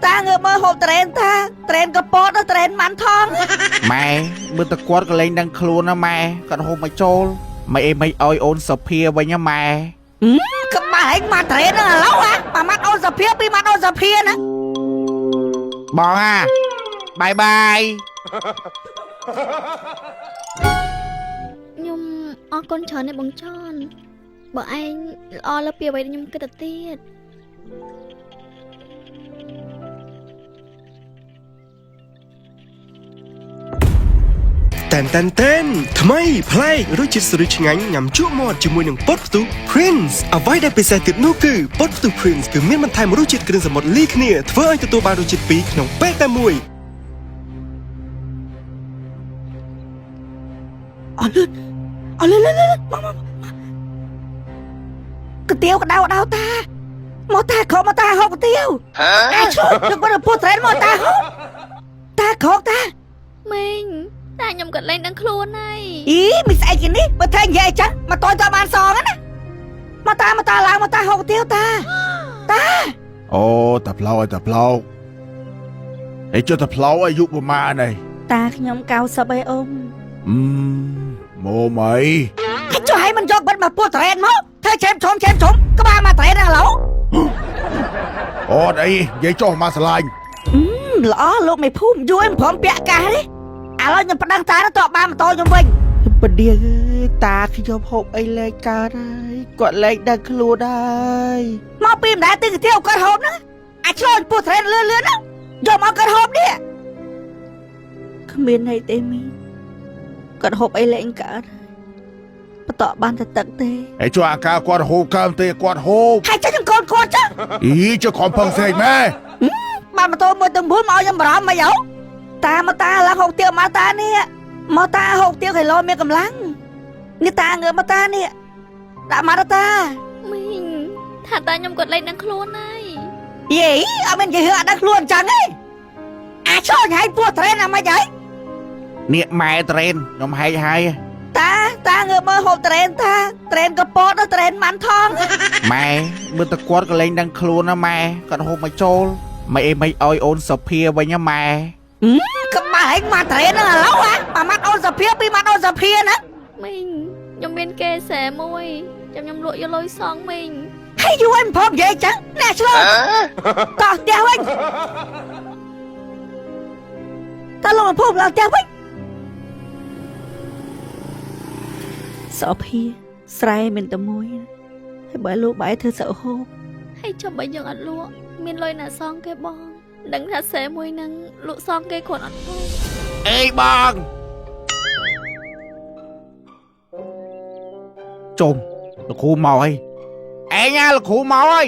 តាងើបមើលហូបត្រេនតាត្រេនកពតត្រេនម៉ាន់ថង ម៉ែមើលតែគាត់ក៏លែងដឹងខ្លួនណាម៉ែគាត់ហូបមកចូលមិនអីមិនឲ្យអូនសុភាវិញណាម៉ែ ក្បាលឯងមកត្រេនហ្នឹងឥឡូវហ่ะមួយម៉ាត់អូនសុភាពីរម៉ាត់អូនសុភាណា បងអាបាយបាយ ខ្ញុំអរគុណច្រើនណាស់បងចនបើឯងល្អលើសពីអ្វីដែលខ្ញុំគិតទៅទៀត តែនតែនតែនថ្មីប្លែករសជាតិស្រួយឆ្ងាញ់ញ៉ាំជក់មាត់ជាមួយនឹងពតផ្ទុះ Prince អ្វីដែលពិសេសទៀតនោះគឺពតផ្ទុះ Prince គឺមានបន្ថែមរសជាតិគ្រឿងសមុទ្រលាយគ្នាធ្វើឲ្យទទួលបានរសជាតិពីរក្នុងពេលតែមួយ អត់លឿនអត់លឿនលឿនលឿនមកមកមកកាទៀវក្តៅក្តៅតាមកតាខោមកតាហូបកាទៀវអាឈប់យកបាត់ពោះត្រេនមកតាហូបតាខោតា មីងតែខ្ញុំក៏លែងដឹងខ្លួនហើយ អីមិនស្អែកគេនេះបើថានិយាយអញ្ចឹងមកតតបានសងណាមកតាមកតាឡើងមកតាហូបកាទៀវតាតា អូតាផ្លោកឲ្យតាផ្លោកអីចុះតាផ្លោកអាយុប្រមាណហើយ តាខ្ញុំ90ហើយអ៊ំ អឺមកមៃ ហើយចុះឲ្យមិនយកបិទមកពោះត្រេនមកធ្វើឆេមឆុំឆេមឆុំក្បាលមកត្រេនហ្នឹងឥឡូវ អត់អីនិយាយចុះមកស្រឡាញ់ ល្អលោកមេភូមិយួរមិនព្រមពាក់កាសទេឥឡូវខ្ញុំប្តឹងតាទៅតបានម៉ូតូខ្ញុំវិញ បដៀអើយតាខ្ញុំហូបអីលែងកើតហើយគាត់លែងដឹងខ្លួនហើយ មកពីម្ដាយទិញកាទៀវគាត់ហូបហ្នឹងអាចឆ្លងពោះត្រេនលឿនលឿនហ្នឹងយកមកគាត់ហូបនេះគ្មានអីទេមីគាត់ហូបអីលែងកើតបតក់បានតែទឹកទេ អីចុះអាកាគាត់ហូបកើមទេគាត់ហូប ហើយចេះចង្កូនគាត់ចឹង អីចុះខំផឹងស្រែកម៉ែ បានម៉ូតូមួយទាំង9មកឲ្យខ្ញុំបារម្ភមកយោតាមកតាឡើងហូបទៀវមកតានេះមកតាហូបទៀវគីឡូមានកម្លាំងនេះតាងើបមកតានេះដាក់មកតា មីងថាតាខ្ញុំក៏លែងដឹងខ្លួនហើយ យេអត់មាននិយាយរឿងអត់ដឹងខ្លួនអញ្ចឹងទេអាចឆ្លងឲ្យពោះត្រេនអាម៉េចហើយ នេះម៉ែត្រេនខ្ញុំហែកហើយ តាតាងើបមើលហូបត្រេនតាត្រេនកពតត្រេនម៉ាន់ថង ម៉ែមើលតែគាត់ក៏លែងដឹងខ្លួនណាម៉ែគាត់ហូបមកចូលមិនអីមិនឲ្យអូនសុភាវិញណាម៉ែ ក្បាលឯងមកត្រេនហ្នឹងឥឡូវហ่ะមួយម៉ាត់អូនសុភាពីរម៉ាត់អូនសុភាណា មីងខ្ញុំមានគេសែមួយចាំខ្ញុំលក់យកលុយសងមីង ហើយយូរឯងមិនព្រមនិយាយអញ្ចឹងណាឆ្លងតោះផ្ទះវិញតើលោកមិនព្រមឡើងផ្ទះវិញសុភាស្រែមានតែមួយហើយបើលោកបែរធ្វើសៅហូប ហើយចាំបើយើងអត់លក់មានលុយណាសងគេបងដឹងថាសែមួយហ្នឹងលក់សងគេគ្រាន់អត់ផង អេបងជុំលោកគ្រូមកហើយឯងណាលោកគ្រូមកហើយ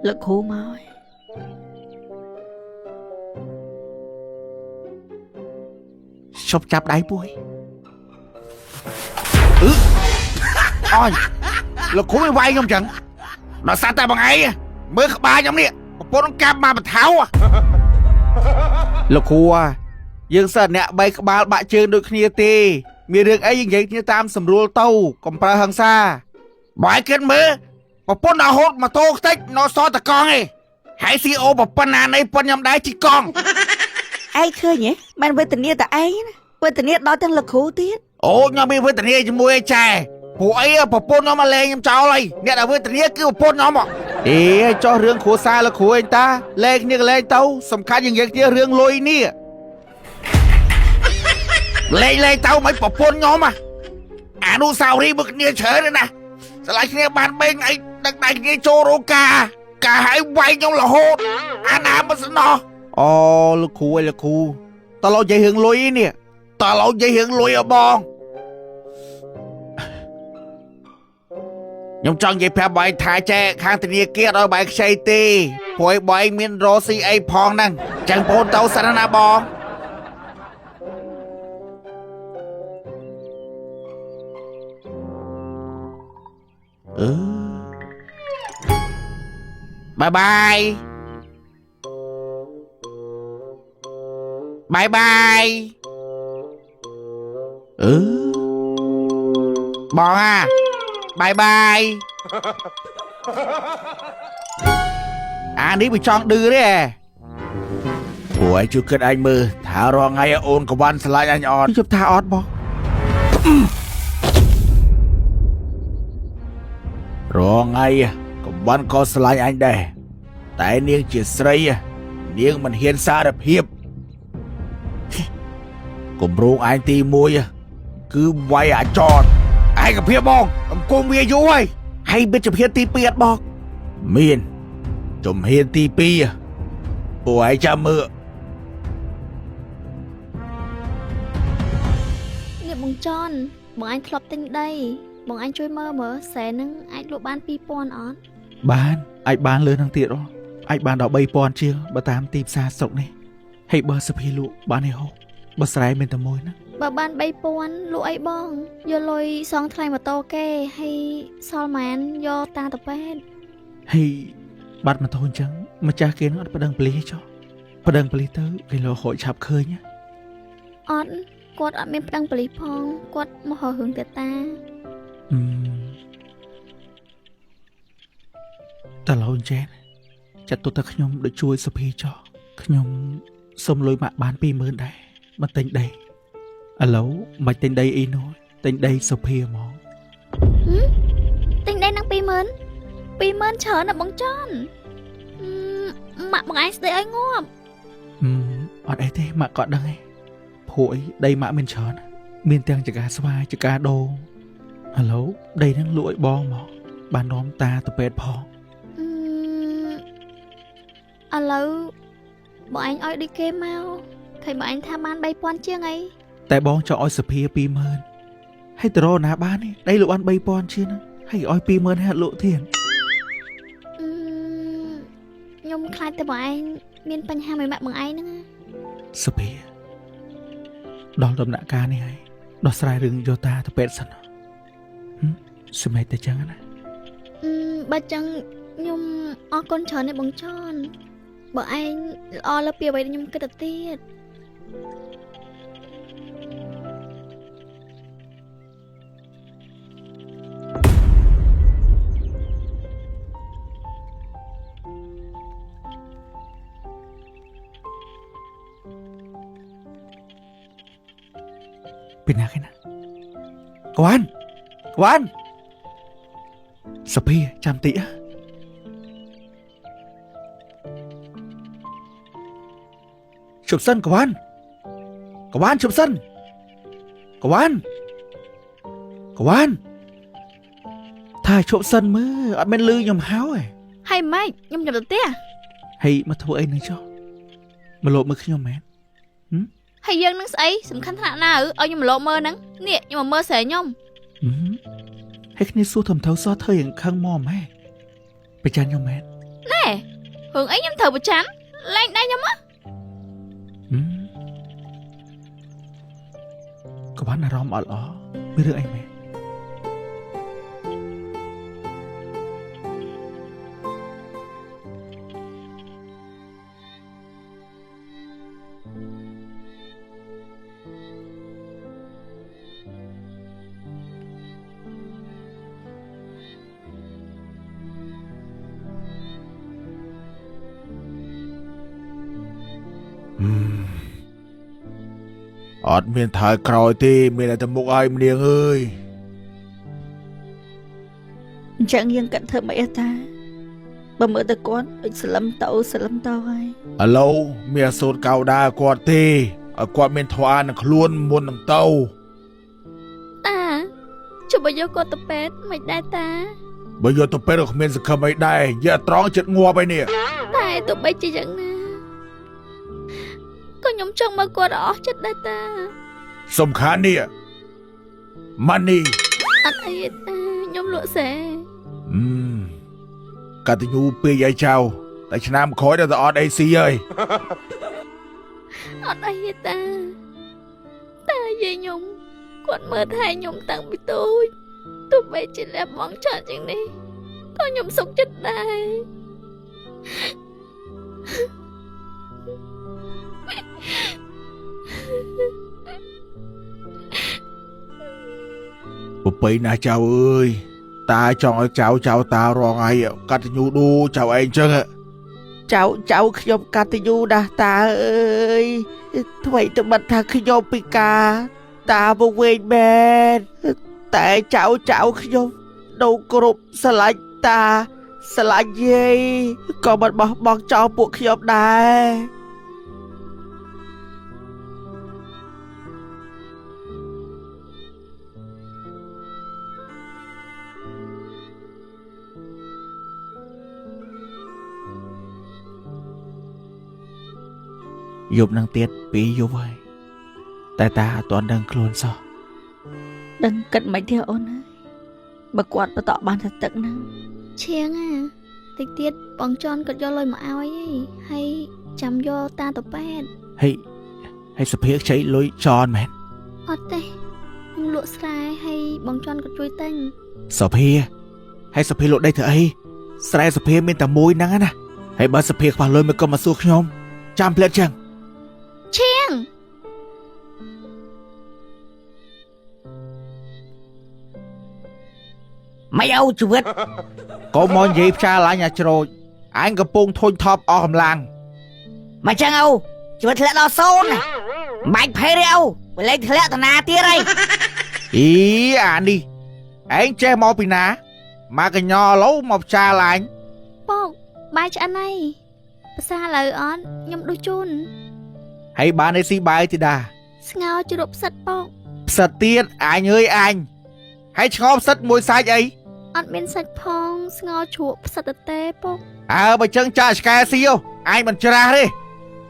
លោកគ្រូមកហើយ ឈប់ចាប់ដៃពួយអឺអញលោកគ្រូមិនវាយខ្ញុំចឹងដល់សារតែបងឯងមើលក្បាលខ្ញុំនេះប្រពន្ធកាប់មកបថៅលោកគ្រូយើងសិតអ្នកបីក្បាលបាក់ជើងដូចគ្នាទេមានរឿងអីយើងនិយាយគ្នាតាមសម្រួលទៅកុំប្រើហិង្សាបើឲ្យគិតមើលប្រពន្ធដល់ហូតម៉ូតូខ្ទេចនៅសតកង់ឯងហើយស៊ីអូប្រពន្ធណានៃប៉ុនខ្ញុំដែរជីកង់ ឯងឃើញហ៎មិនវេទនាតែឯងណាវេទនាដល់ទាំងលោកគ្រូទៀត អូខ្ញុំមានវេទនាជាមួយឯចែពួកអីប្រពន្ធខ្ញុំមកលេងខ្ញុំចោលហើយអ្នកដែលវេទនាគឺប្រពន្ធខ្ញុំហ៎អេចោះរឿងគ្រួសារលោកគ្រូឯងតាលេងគ្នាក៏លេងទៅសំខាន់យើងនិយាយគ្នារឿងលុយនេះលេងលេងទៅមិនប្រពន្ធខ្ញុំហ៎អនុស្សាវរីយ៍មួយគ្នាច្រើនណាស់ស្រឡាញ់គ្នាបាន3ថ្ងៃដឹកដៃគ្នាចូលរោងការការឲ្យវាយខ្ញុំរហូតអាណាមិនស្ណោះអូលោកគ្រូឯងលោកគ្រូតើលោកនិយាយរឿងលុយនេះតើលោកនិយាយរឿងលុយអបង ខ្ញុំចង់និយាយប្រាប់បងឯងថាចែខាងធនាគារអត់ឲ្យបងឯងខ្ចីទេព្រោះឯងបងឯងមានរកស៊ីអីផងហ្នឹងចឹងបងទៅសិនណាបងអឺបាយបាយបាយបាយអឺបងអាបាយបាយ អានេះវាចង់ឌឺទេព្រោះឯងជួយគិតឯងមើលថារាល់ថ្ងៃអូនកវ៉ាន់ស្រឡាញ់អញអត់ជប់ថាអត់បងរាល់ថ្ងៃកវ៉ាន់ក៏ស្រឡាញ់អញដែរតែនាងជាស្រីនាងមិនហ៊ានសារភាពគម្រោងឯងទី1គឺវាយអាចតឯកភាពបងអង្គមវាយូរហើយហើយមានជំហានទី2អត់បងមានជំហានទី2ពួកឯងចាំមើល នេះបងចនបងអញធ្លាប់ទិញដីបងអញជួយមើលមើលស្រែនឹងអាចលក់បាន2000អត់ បានអាចបានលើនឹងទៀតអាចបានដល់3000ជាងបើតាមទីផ្សារស្រុកនេះហើយបើសភាលក់បានឯហូបបើស្រែមានតែមួយណា បើបាន3000លក់អីបងយកលុយសងថ្លៃម៉ូតូគេហើយសល់ម៉ានយកតាទៅពេទ្យ ហើយបាត់ម៉ូតូអញ្ចឹងម្ចាស់គេនឹងអត់ប្តឹងប៉ូលីសទេចុះប្តឹងប៉ូលីសទៅគេលោហូចឆាប់ឃើញ អត់គាត់អត់មានប្តឹងប៉ូលីសផងគាត់មករករឿងតែតា តើឡូវអញ្ចឹងចាត់ទុកតែខ្ញុំដូចជួយសុភីចោះខ្ញុំសុំលុយម៉ាក់បាន20000ដែរមកទិញដីឥឡូវមិនទិញដីអីនោះទិញដីសុភីហ្មង ទិញដីនឹង20000 20000ច្រើនណាស់បងចនម៉ាក់បងឯងស្ដីឲ្យងាប់ អត់អីទេម៉ាក់ក៏ដឹងឯងព្រោះអីដីម៉ាក់មានច្រើនមានទាំងចកាស្វាយចកាដូងឥឡូវដីនឹងលក់ឲ្យបងមកបាននាំតាទៅពេទ្យផង ឥឡូវបងឯងឲ្យដូចគេមកឃើញបងឯងថាបាន3000ជាងអី តែបងចង់ឲ្យសុភា20000ហើយទៅរកណាបានទេដីលក់បាន3000ជាងហើយឲ្យ20000ហើយលក់ទៀត ខ្ញុំខ្លាចតែបងឯងមានបញ្ហាមួយម៉ាក់បងឯងហ្នឹង សុភាដល់ដំណាក់កាលនេះហើយដោះស្រាយរឿងយកតាទៅពេទ្យសិនសម្រេចតែចឹងណា បើចឹងខ្ញុំអរគុណច្រើនណាស់បងចនបើឯងល្អលើពីអ្វីដែលខ្ញុំគិតទៅទៀត ពីណាគេណាកវ៉ាន់កវ៉ាន់សុភាចាំតិចជប់សិនកវ៉ាន់កវ៉ាន់ជប់សិនកវ៉ាន់កវ៉ាន់ថាជប់សិនមើលអត់មានលឺខ្ញុំហៅឯង ហើយម៉េចខ្ញុំចាំទៅផ្ទះ ហើយមកធ្វើអីនឹងចុះមកលោបមើលខ្ញុំមែន ហើយយើងនឹងស្អីសំខាន់ថ្នាក់ណាឲ្យខ្ញុំមកលោបមើលហ្នឹងនេះខ្ញុំមកមើលស្រែខ្ញុំ ហើយគ្នាសួរធំត្រូវសោះធ្វើយ៉ាងខឹងមកម៉ែប្រច័នខ្ញុំមែន ណែរឿងអីខ្ញុំត្រូវប្រច័នលែងដៃខ្ញុំហ៎ ក៏បានអារម្មណ៍អត់ល្អមានរឿងអីមែន អត់មានថយក្រោយទេមានតែមុខឲ្យម្នាងអើយ អញ្ចឹងយើងគិតធ្វើម៉េចតាបើមើលទៅគាត់ដូចស្លឹមតោស្លឹមតោហើយ ឥឡូវមានអាសូត្រកៅដាគាត់ទេឲ្យគាត់មានធម៌នឹងខ្លួនមុននឹងទៅ តាជប់ឲ្យយកគាត់ទៅពេទ្យមិនដែរតា បើយកទៅពេទ្យក៏គ្មានសង្ឃឹមអីដែរយកត្រង់ចិត្តងាប់ឯនេះ តែទោះបីជាយ៉ាងណាក៏ខ្ញុំចង់មើលគាត់អស់ចិត្តដែរតា សំខាន់នេះម៉ានី អត់អីទេតាខ្ញុំលក់ស្រែ កតញ្ញូពេកឲ្យចៅតែឆ្នាំក្រោយដល់ទៅអត់អីស៊ីហើយ អត់អីទេតាតាយាយខ្ញុំគាត់មើលថែខ្ញុំតាំងពីតូចទោះបីជាលះបង់ច្រើនជាងនេះក៏ខ្ញុំសុខចិត្តដែរ ប្រពៃណាស់ចៅអើយតាចង់ឲ្យចៅចៅតារងហើយកតញ្ញូដូចៅឯងចឹង ចៅចៅខ្ញុំកតញ្ញូណាស់តាអើយថ្មីត្បិតថាខ្ញុំពិការតាមកវិញមែនតែចៅចៅខ្ញុំនៅគ្រប់ស្រឡាញ់តាស្រឡាញ់យាយក៏មិនបោះបង់ចោលពួកខ្ញុំដែរយប់នឹងទៀតពីរយប់ហើយតែតាអត់ទាន់ដឹងខ្លួនសោះដឹងគិតមិនទេអូនអើយបើគាត់បន្តបានតែទឹកហ្នឹងឈៀងអាតិចទៀតបងចនគាត់យកលុយមកឲ្យហីហើយចាំយកតាទៅពេទ្យហីហើយសុភាខ្ចីលុយចនមែនអត់ទេខ្ញុំលក់ស្រែហើយបងចនគាត់ជួយទិញសុភាហើយសុភាលក់ដីធ្វើអីស្រែសុភាមានតែមួយហ្នឹងណាហើយបើសុភាខ្វះលុយមកក៏មកសួរខ្ញុំចាំផ្លែតចឹងឈៀងមិនអោជីវិតកុំមកនិយាយផ្ចាឡាញ់អាច្រូចអញកំពុងធុញថប់អស់កម្លាំងមកចឹងអូជីវិតធ្លាក់ដល់សូន្យណាមិនបាច់ភ័យទេអូបលេងធ្លាក់តាណាទៀតអីអីអានេះឯងចេះមកពីណាមកកញ្ញឡូមកផ្ចាឡាញ់ពុកបាយឆ្អិនហើយភាសាលើអត់ខ្ញុំដួសជូនហើយបានឯស៊ីបាយទីដាស្ងោជ្រក់ផ្សិតពុកផ្សិតទៀតអញអើយអញហើយឆ្ងល់ផ្សិតមួយសាច់អីអត់មានសាច់ផងស្ងោជ្រក់ផ្សិតទេពុកអើបើចឹងចាក់ឆ្កែស៊ីអូអញមិនច្រាស់ទេ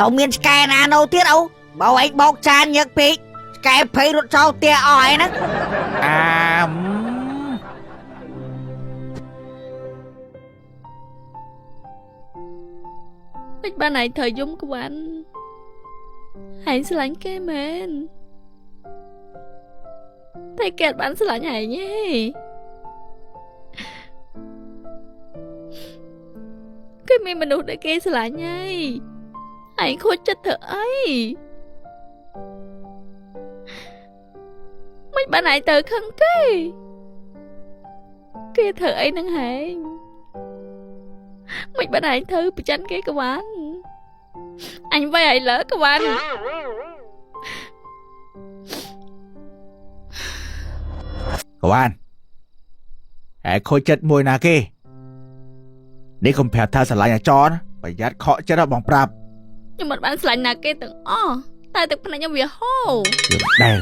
តើមានឆ្កែណានៅទៀតអូបើឯងបោកចានញឹកពេកឆ្កែភ័យរត់ចោលផ្ទះអស់ឯហ្នឹងអាមិនបានឯងត្រូវយំក្វាន់ឯងស្រឡាញ់គេមែនតែគេអត់បានស្រឡាញ់ឯងទេគេមានមនុស្សដែលគេស្រឡាញ់ហើយឯងខូចចិត្តធ្វើអីមិនបានឯងទៅខឹងគេគេធ្វើអីនឹងឯងមិនបានឯងធ្វើប្រច័នគេក្វាន់អញវាយឲ្យលើក្វាន់ក្វាន់ឯងខូចចិត្តមួយណាគេនេះកុំប្រាប់ថាស្រឡាញ់អាចនប្រយ័ត្នខកចិត្តបងប្រាប់ខ្ញុំមិនបានស្រឡាញ់ណាគេទាំងអស់តែទឹកភ្នែកខ្ញុំវាហូរដែល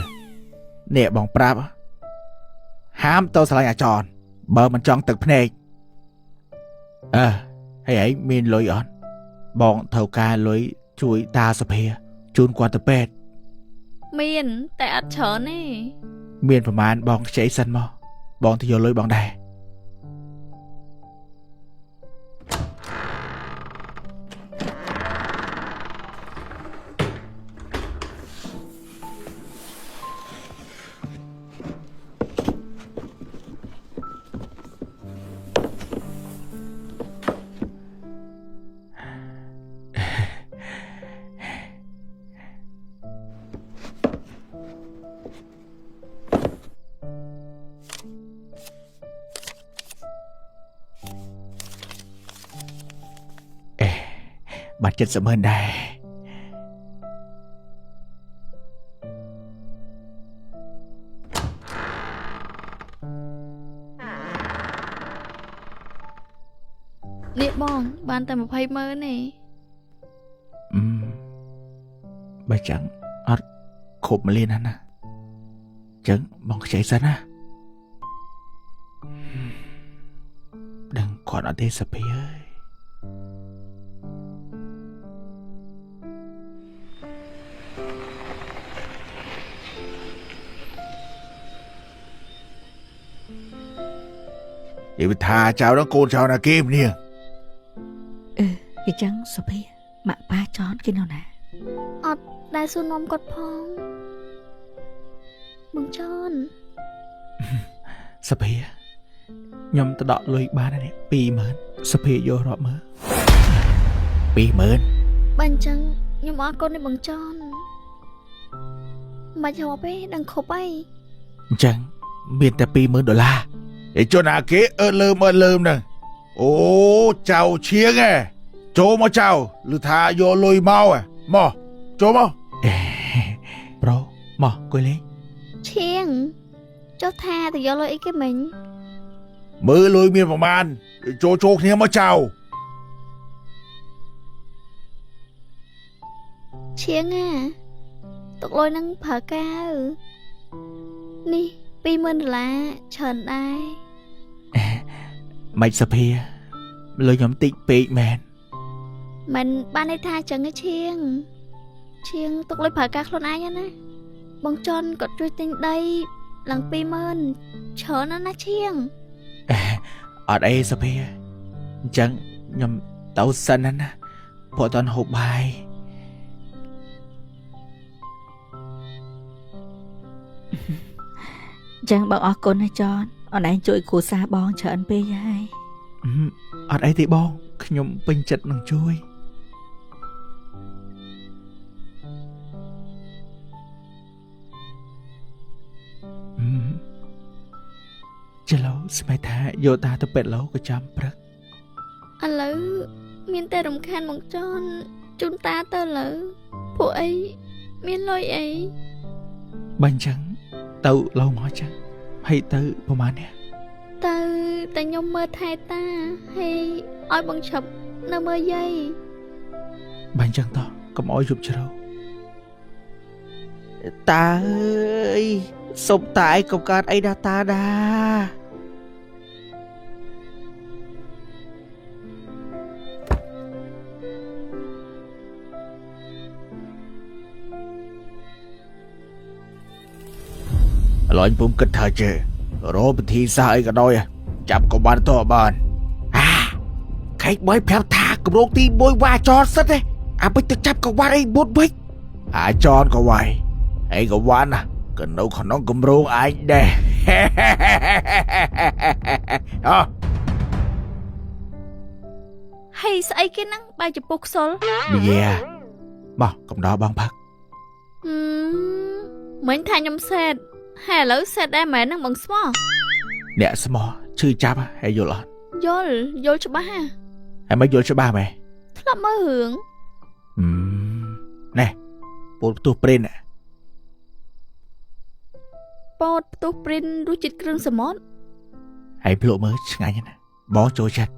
នេះបងប្រាប់ហាមទៅស្រឡាញ់អាចនបើមិនចង់ទឹកភ្នែកអើហើយឯងមានលុយអត់បងត្រូវការលុយជួយតាសុភាជូនគាត់ទៅពេទ្យមានតែអត់ច្រើនទេមានប្រមាណបងខ្ចីសិនមកបងទៅយកលុយបងដែរបាត់70,000ដែរនេះបងបានតែ20,000ទេបើចឹងអត់គ្រប់1លានណាចឹងបងខ្ចីសិនណាដឹងគាត់អត់ទេសភាអើយនិយាយថាចៅហ្នឹងកូនចៅណាគេម្នាក់អឺគេចឹងសុភាម៉ាក់ប៉ាចនគេនៅណាអត់ដែលសួរនាំគាត់ផងបងចនសុភាខ្ញុំទៅដកលុយបាននេះ20,000សុភាយករាប់មើល20,000បើអញ្ចឹងខ្ញុំអរគុណនេះបងចនមិនរាប់ទេដឹងគ្រប់ហើយអញ្ចឹងមានតែ20,000ដុល្លារឯជនណាគេអើលើមហ្នឹងអូចៅឈៀងឯង ចូលមកចៅឬថាយកលុយមកមកចូលមក ប្រូមកអង្គុយលេង ឈៀងចុះថាទៅយកលុយអីគេមិញ មើលលុយមានប្រមាណចូលចូលគ្នាមកចៅ ឈៀងអាទុកលុយនឹងប្រើកៅនេះ20000ដុល្លារច្រើនដែរ មិនសភាលុយខ្ញុំតិចពេកមែន មិនបានន័យថាចឹងឯងឈៀងឈៀងទុកលុយប្រើការខ្លួនឯងណាបងចនគាត់ជួយទិញដីឡើង20000ច្រើនណាស់ណាឈៀង អត់អីសភាអញ្ចឹងខ្ញុំទៅសិនណាព្រោះអត់ទាន់ហូបបាយ ចឹងបងអរគុណណាចនអូនឯងជួយគ្រួសារបងច្រើនពេកហើយ អត់អីទេបងខ្ញុំពេញចិត្តនឹងជួយចឡូស្មៃថាយកតាទៅពេទ្យឡូក៏ចាំព្រឹក ឥឡូវមានតែរំខានបងចនជូនតាទៅលើពួកអីមានលុយអី បើអញ្ចឹងទៅឡូមកចឹងហើយទៅប្រហែលនេះ ទៅតែខ្ញុំមើលថែតាហើយឲ្យបងឈប់នៅមើលយាយ បើអញ្ចឹងតោះកុំឲ្យយប់ជ្រៅតាអើយសុំតាឯងកុំកើតអីដល់តាដា ឥឡូវពុំគិតថាចេះរកពិធីសាសអីក៏ដោយចាប់ក៏បានតបានអាខែកបីប្រាប់ថាគម្រោងទី1វ៉ាចនសិតទេអាបិចទៅចាប់ក៏បានអីបុតបិចអាចនក៏វាយអីក៏បានណាក៏នៅក្នុងគម្រោងឯងដែរអោះ ហើយស្អីគេហ្នឹងបាយចំពោះខ្សុល ប៊ីយ៉ាមកកំដរបងផឹក មិញថាខ្ញុំសេតហើយឥឡូវសេតដែរមែនហ្នឹងបងស្មោះ អ្នកស្មោះឈឺចាប់ហើយយល់អត់ យល់យល់ច្បាស់ហ่ะ ហើយមិនយល់ច្បាស់មែន ធ្លាប់មើលរឿង ណែពោតផ្ទុះព្រិន ពោតផ្ទុះព្រិនរសជាតិគ្រឿងសមុទ្រ ហើយភ្លក់មើលឆ្ងាញ់ណាស់បងចូលចិត្ត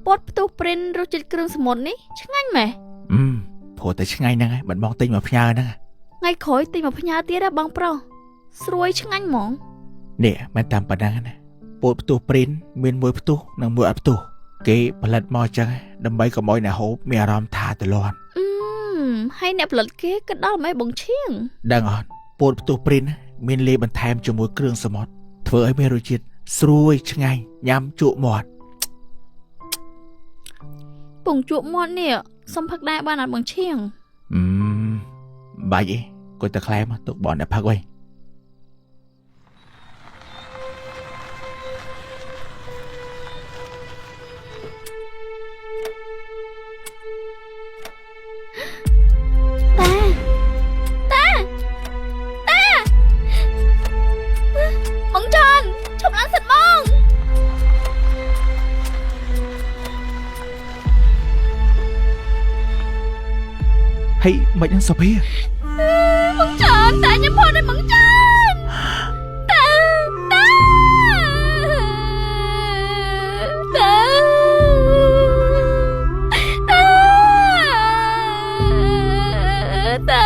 ពោតផ្ទុះព្រិនរសជាតិគ្រឿងសមុទ្រនេះឆ្ងាញ់ម៉េះ ព្រោះតែឆ្ងាញ់ហ្នឹងហើយមិនបងទិញមកផ្ញើហ្នឹង ថ្ងៃក្រោយទិញមកផ្ញើទៀតហ៎បងប្រុសស្រួយឆ្ងាញ់ហ្មង នេះមិនតាមប៉ុណ្ណឹងណាពោតផ្ទុះព្រិនមានមួយផ្ទុះនិងមួយអត់ផ្ទុះគេផលិតមកអញ្ចឹងដើម្បីកុំឲ្យអ្នកហូបមានអារម្មណ៍ថាទលាន់ ហើយអ្នកផលិតគេក៏ដល់ម៉េះបងឈៀង ដឹងអត់ពោតផ្ទុះព្រិនមានលាយបន្ថែមជាមួយគ្រឿងសមុទ្រធ្វើឲ្យមានរសជាតិស្រួយឆ្ងាញ់ញ៉ាំជក់មាត់ ពងជក់មាត់នេះសុំផឹកដែរបានអត់បងឈៀង បាច់អីគាត់តែក្លែមទុកបងអ្នកផឹកវិញ តាតាតាបងចនឈប់ឡើងសិនបង ហេមិននឹងសុភា បងចនតាខ្ញុំផុតហើយបងចនតាតាតាតាតា